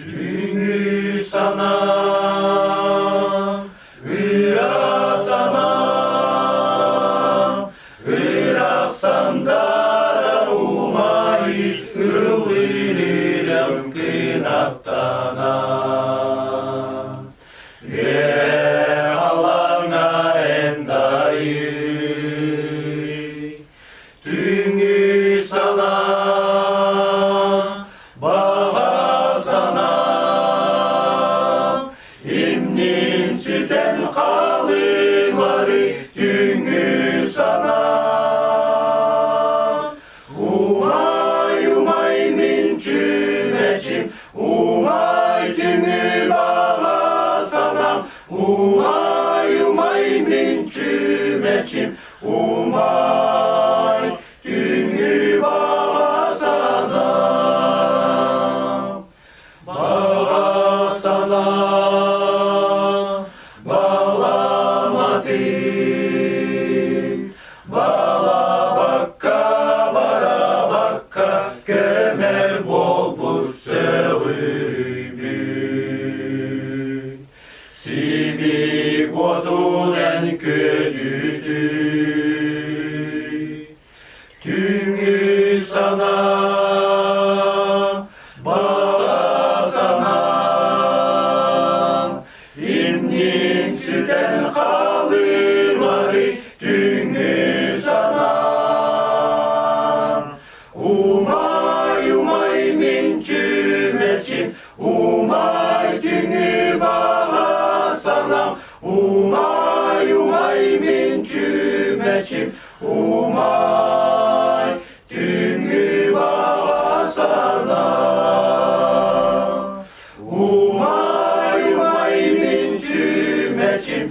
Түҥү санаа, ыра санаа, ыраах сандарар умай ыллыырым кынаттана. Халаҥа эндайы, түҥү санаа, баҕа санаа, имнин сүтэн халымары түҥү санаа. Умай, умай мин чүмэчим, умай түҥү баҕа санаам, умай, умай мин чүмэчим, умай түҥү баҕа санаам. Баҕа санаа, баламатыы, балабакка барабакка көмөр буолбут сөҕүрүйбүт. Сибик уотун эн күөдьүтүй, Түҥү санаа, баҕа санаа, имнин сүтэн халымары түҥү санаа. Умай, умай мин чүмэчим, умай түҥү баҕа санаам, умай, умай мин чүмэчим, Умай түҥү баҕа санаа, Умай, умай мин чүмэчим.